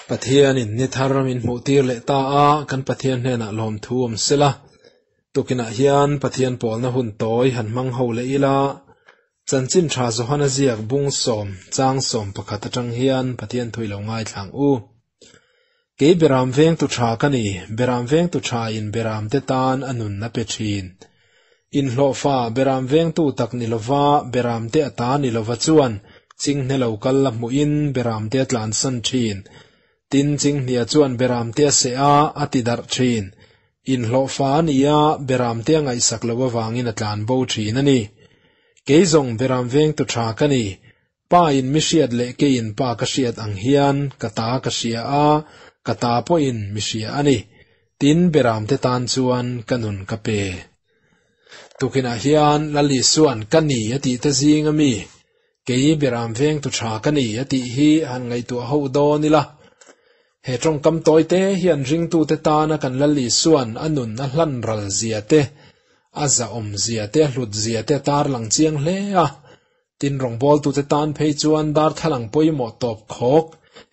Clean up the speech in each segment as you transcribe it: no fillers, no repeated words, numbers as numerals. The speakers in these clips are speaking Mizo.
Pathianin ni thar min hmuhtir leh ta a, kan Pathian hnenah lawmthu awm sela. Tukinah hian Pathian pawlna hun tawi han hmang ho leh ila, Chanchin Tha Johana ziak bung sawm, chang sawm pakhat atang hian Pathian thu i lo ngaithlang u. Kei beram vengtu tha ka ni, beram vengtu tha in beram te tan a nun a pe thin. Inhlawhfa beram vengtu tak ni lova beram te a ta ni lova chuan chinghne lo kal la hmuhin beram te a tlansan thin. Tin, chinghnia chuan beram te a seh a, a ti darh thin. Inhlawhfa a ni a, beram te a ngaihsak loh avangin a tlan bo thin a ni. Kei zawng beram vengtu tha ka ni, Pa in mi hriat leh keiin Pa ka hriat ang hian ka ta ka hria a, ka ta pawhin mi hria a ni. Tin, beramte tan chuan ka nun ka pe. Tukinah hian Lal Isua'n ka ni a tih te zing ami, kei beram vengtu tha ka ni a tih hi han ngaihtuah ho dawn ila. He tawngkam tawite hian ringtute tana kan Lal Isua'n a nun a hlan ral zia te, a zahawm zia te, a hlut zia te a tarlang chiang hle a. Tin, rawngbawltute tan phei chuan darthlalang pawimawh tawp khawk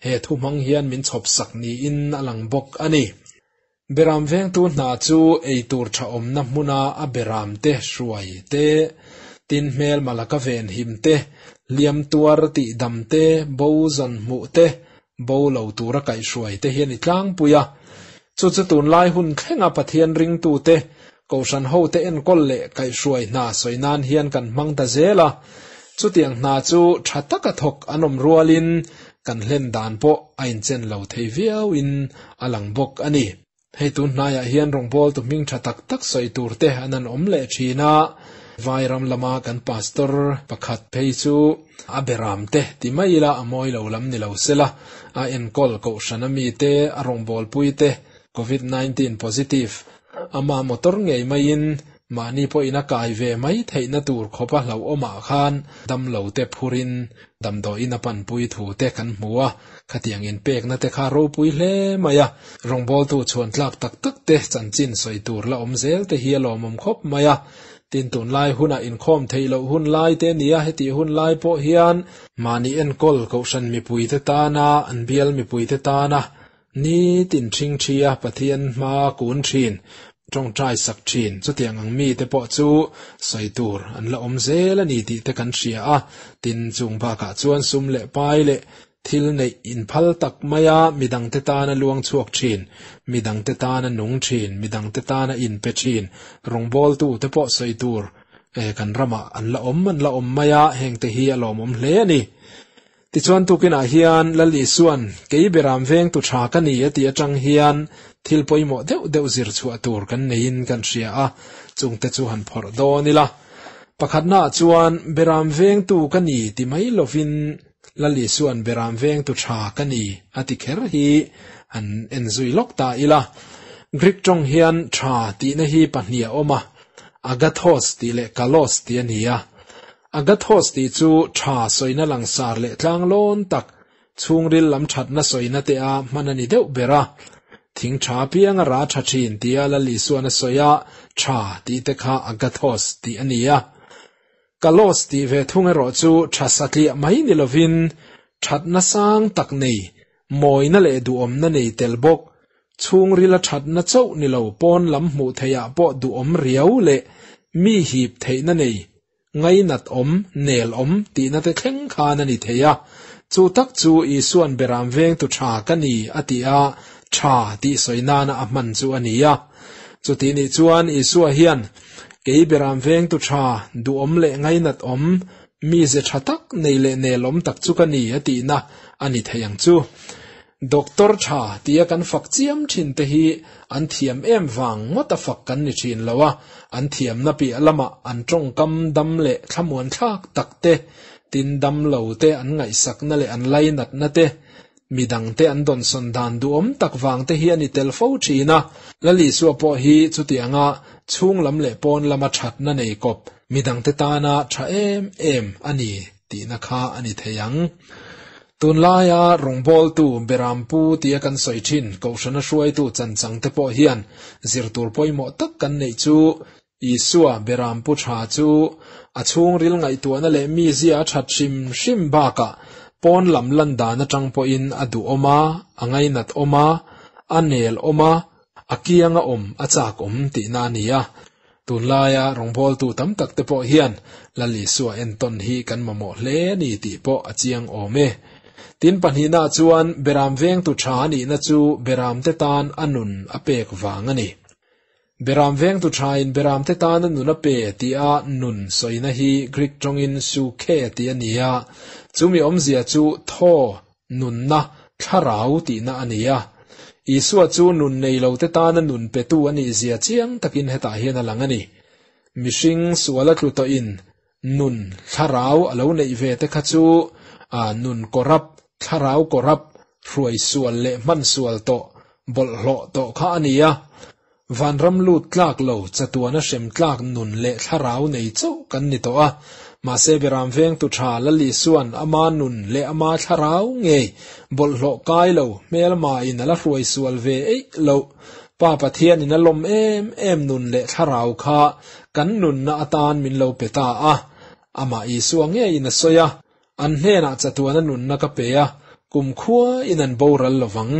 he thu hmang hian min chhawp sak niin a lang bawk a ni. Beram vengtu hna chu ei tur tha awmna hmuna a beram te hruai te, tin hmel malaka venhim te, hliam tuar tih dam te, bo zawn hmuh te, bo lo tura kaihhruai te hi a ni tlangpui a. Chu chu tunlai hun thlenga Pathian ringtute, Kohhran hote enkawl leh kaihhruai hna sawi nan hian kan hmang ta zel a. Chutiang hna chu tha taka thawk an awm rualin kan hlen dan pawh a inchen lo thei viauin a lang bawk a ni. Hei tun hnaiah hian rawngbawltu hming tha tak tak sawi tur te an han awm leh thin a, Vairam lama kan pastor pakhat phei chu a beram te ti mai ila a mawi lo lam ni lo sela, a enkawl kohhran ami te, a rawngbawlpui te Covid 19 positive ama motor ngei maiin mahni pawhin a kai ve mai theihna tur khawpa hlauhawmah khan damlo te phurin damdawiin a panpui thu te kan hmu a, khatiang inpekna te kha ropui hle mai a, rawngbawltu chhuan tlak tak tak te chanchin sawi tur la awm zel te hi a lawmawm khawp mai a, tin tunlai hunah inkhawm theih loh hun lai te nia hetih hun lai pawh hian mahni enkawl kohhran mipuite tana an bial mipuite tana Ni tin ṭhing ṭhi a Pathian hma kun ṭhin, ṭawngṭai sak ṭhin, chutiang ang mite pawh chu sawi tur an la awm zel a ni tih te kan hria a, tin chung bakah chuan sum leh pai leh thil neih inphal tak maia midangte tana luang chhuak ṭhin, midangte tana nung ṭhin, midangte tana inpe ṭhin rawngbawltu te pawh sawi tur kan ramah an la awm an la awm mai a, hengte hi a lawmawm hle a ni. Tichuan tukinah hian Lal Isua'n kei beram vengtu tha ka ni a tih atang hian thil pawimawh deuh deuh zir chhuah tur kan neiin kan hria a, chungte chu han phawrh dawn ila. Pakhatnaah chuan beram vengtu ka ni ti mai lovin Lal Isua'n beram vengtu tha ka ni a ti kher hi han en zui lawk ta ila. Greek tawng hian tha tihna hi pahnih a awm a, agathos tih leh kalos tih a ni a. Agathos tih chu tha sawina langsar leh tlanglawn tak, chhungril lam thatna sawina te a hman a ni deuh ber a. Thing tha pianga ra tha thin tia Lal Isuan a sawi a, tha tih te kha agathos tih a ni a. Kalos tih ve thung erawh chu tha satliah mai ni lovin thatna sang tak nei, mawina leh duhawmna nei tel bawk, chhungrila thatna chauh ni lo pawn lam hmuh theihah pawh duhawm riau leh mi hip theihna nei, Ngainat awm, nel awm tihna te thleng khan a ni thei a. Chu tak chu Isua'n beram vengtu tha ka ni a ti a, tha tih sawi nana a hman chu a ni a. Chuti nih chuan Isua hian, Kei beram vengtu tha, duhawm leh ngainat awm, mize tha tak nei leh nel awm tak chu ka ni a tihna a ni thei ang chu. Doctor tha tia kan fak chiam thin te hi an thiam em vang ngawt a fak kan ni thin lo a, an thiamna piah lamah an tawngkam dam leh thlamuan thlak tak te, tin dam lo te an ngaihsakna leh an lainatna te, midang te an dawnsawn dan duhawm tak vang te hi a ni tel fo thin a. Lal Isua pawh hi chutianga chhung lam leh pawn lama thatna nei kawp midangte tana tha em em a ni tihna kha a ni thei ang. Tunlaia rawngbawltu Berampu tia kan sawi thin Kohhrana hruaitu chanchangte pawh hian zir tur pawimawh tak kan neih chu Isua Berampu tha chu a chhungril ngaihtuahna leh mizia a that hrim hrim bakah Pawn lam lan dan atang pawhin a duhawm a, a ngainat awm a, a nel awm a, a kianga awm a chak awm tihna a ni a. Tunlaia rawngbawltu tam tak te pawh hian Lal Isua entawn hi kan mamawh hle a ni tih pawh a chiang awm e. Tin pahnihna chuan beram vengtu tha a nihna chu beramte tan a nun a pek vang a ni. Beram vengtu thain beramte tana nun a pe tia nun sawina hi Greek tawngin psykhe tih a ni a, chumi awmzia chu thaw, nunna, thlarau tihna a ni a. Isua chu nun nei lote tana nun petu a nihzia chiang takin hetah hian a lang a ni. Mihring suala tlu tawhin nun thlarau a lo neih ve te kha chu nun kawrap, thlarau kawrap, hruai sual leh hman sual tawh, bawlhhlawh tawh kha a ni a. Vanram lut tlak lo, chatuana hrem tlak nun leh thlarau nei chauh kan ni tawh a. Mahse Beram vengtu tha Lal Isua'n ama nun leh ama thlarau ngei bawlhhlawh kai lo, hmelmain a la hruai sual ve eih loh. Pa Pathianin a lawm em em nun leh thlarau kha kan nunna atan min lo pe ta a. Amah Isua ngeiin a sawi a, An hnenah chatuana nunna ka pe a, kumkhua in an boral lovang,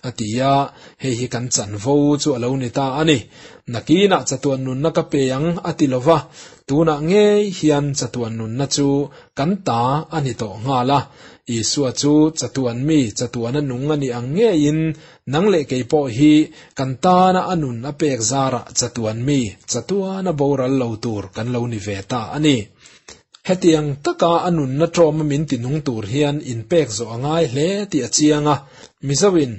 a ti a, hei hi kan chanvo chu a lo ni ta a ni. Nakinah chatuan nunna ka pe ang, a ti lova, tunah ngei hian chatuan nunna chu kan ta a ni tawh nghal a. Isua chu chatuan mi, chatuana nung a ni ang ngeiin nang leh kei pawh hi kan tana a nun a pek zarah chatuan mi, chatuana boral lo tur kan lo ni ve ta a ni. Hetiang taka a nunna ṭawma min ti nung tur hian inpek zawh a ngai hle tih a chiang a, Mizoin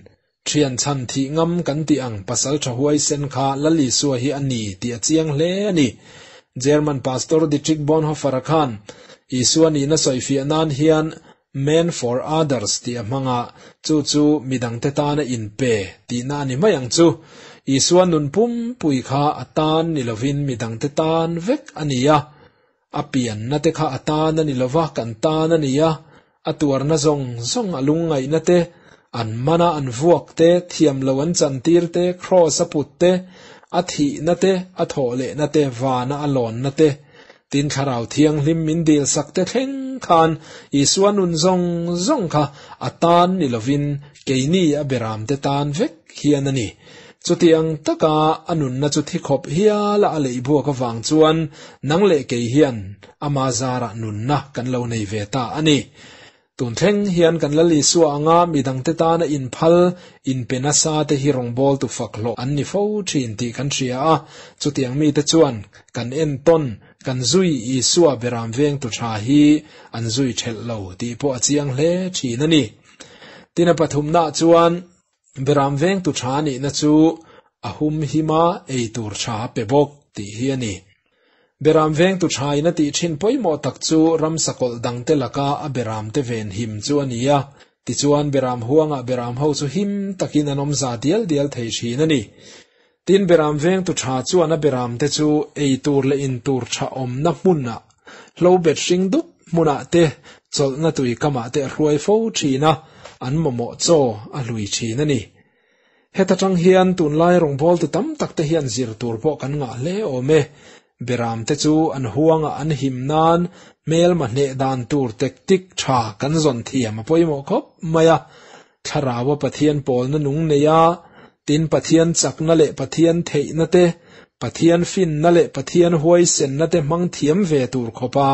ṭhian chhan thih ngam kan tih ang pasal ṭha huaisen kha Lal Isua hi a ni tih a chiang hle a ni. German Pastor Dietrich Bonhoeffer-a khan Isua nihna sawifiah nan hian Man for others tih a hmang a, chu chu midangte tana inpe tihna a ni mai ang chu. Isua nun pumpui kha a tan ni lovin midangte tan vek a ni a. A pianna te kha a tan a ni lova, kan tan a ni a. A tuarna zawng zawng, a lungngaihna te, an mana an vuak te, thiam lo an chantir te, kraws a put te, a thihna te, a thawh lehna te, vana a lawnna te, Tin, Thlarau Thianghlim min dilsak te thleng khan Isua nun zawng zawng kha a tan ni lovin keini a beramte tan vek hian a ni. Chutiang taka a nunna chu thi khawp hiala a leih buak avang chuan nang leh kei hian ama zarah nunna kan lo nei ve ta a ni. Tun thleng hian kan Lal Isua anga midangte tana inphal, inpe nasa te hi rawngbawltu fak hlawh an ni fo thin tih kan hria a, chutiang mite chuan kan entawn, kan zui Isua beram vengtu tha hi an zui thelh lo tih pawh a chiang hle thin a ni. Tin a pathumnaah chuan beram vengtu tha nihna chu a humhima ei tur tha pe bawk tih hi a ni. Beram vengtu thain a tih thin pawimawh tak chu ramsa kawlh dangte laka a beramte ven him chu a ni a. Tichuan beram huangah beram ho chu him takin an awm za dial dial thei thin a ni. Tin beram vengtu tha chuan a beramte chu ei tur leh in tur tha awmna hmunah, hlobet hring dup hmunah te, chawlhna tui kamah te a hruai fo thin a, an mamawh chaw a hlui thin a ni. Heta tang hian tunlai rawngbawltu tam tak te hian zir tur pawh kan ngah hle awm e. Beram te chu an huangah an him nan hmelma hneh dan tur tactic tha kan zawn thiam a pawimawh khawp mai a. Thlarau a Pathian pawlna nung nei a, tin Pathian chakna leh Pathian theihna te, Pathian finna leh Pathian huaisenna te hmang thiam ve tur khawpa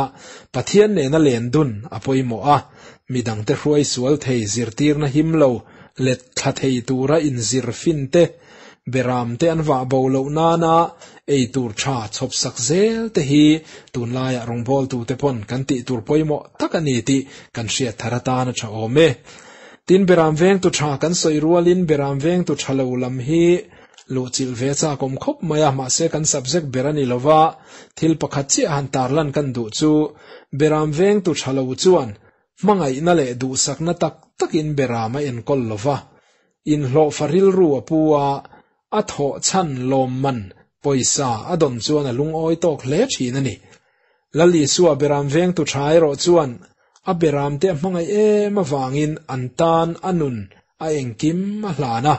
Pathian nena len dun a pawimawh a. Midangte hruai sual thei zirtirna him lo let thla thei tura inzir fin te, beram te an vah bo loh nana ei tur tha chhawp sak zel te hi tunlaiah rawngbawltute pawn kan tih tur pawimawh tak a ni tih kan hriat thar atan a tha awm e. Tin, beram vengtu tha kan sawi rualin beram vengtu tha lo lam hi luhchilh ve chak awm khawp mai a, mahse kan subject ber a ni lova, thil pakhat chiah han tarlan kan duh chu beram vengtu tha lo chuan Hmangaihna leh duhsakna tak takin beram a enkawl lo va, inhlawhfa rilru a pu a, a thawh chhan lawmman pawisa a dawn chuan a lungawi tawk hle thin a ni. Lal Isua beram vengtu tha erawh chuan a beramte a hmangaih em avangin an tan a nun a engkim a hlan a,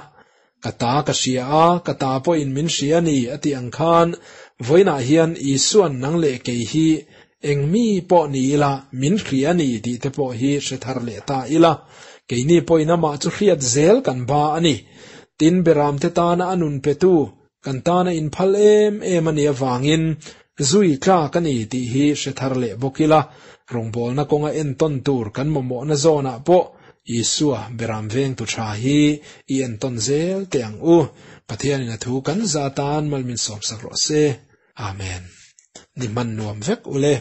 Ka ta ka hria a, ka ta pawhin min hria a ni a tih ang khan vawiinah hian Isua'n nang leh kei hi Eng mi pawh ni ila min hria a ni tih te pawh hi hre thar leh ta ila, keini pawhin amah chu hriat zel kan ba a ni. Tin, beramte tana a nun petu, kan tana inphal em em a nih avangin zui tlak a ni tih hi hre thar leh bawk ila, rawngbawlna kawnga entawn tur kan mamawhna zawnah pawh Isua beram vengtu tha hi i entawn zel teh ang u. Pathianin a thu kan za tan mal min sawmsak rawh se. Amen. Ni hman nuam vek ule.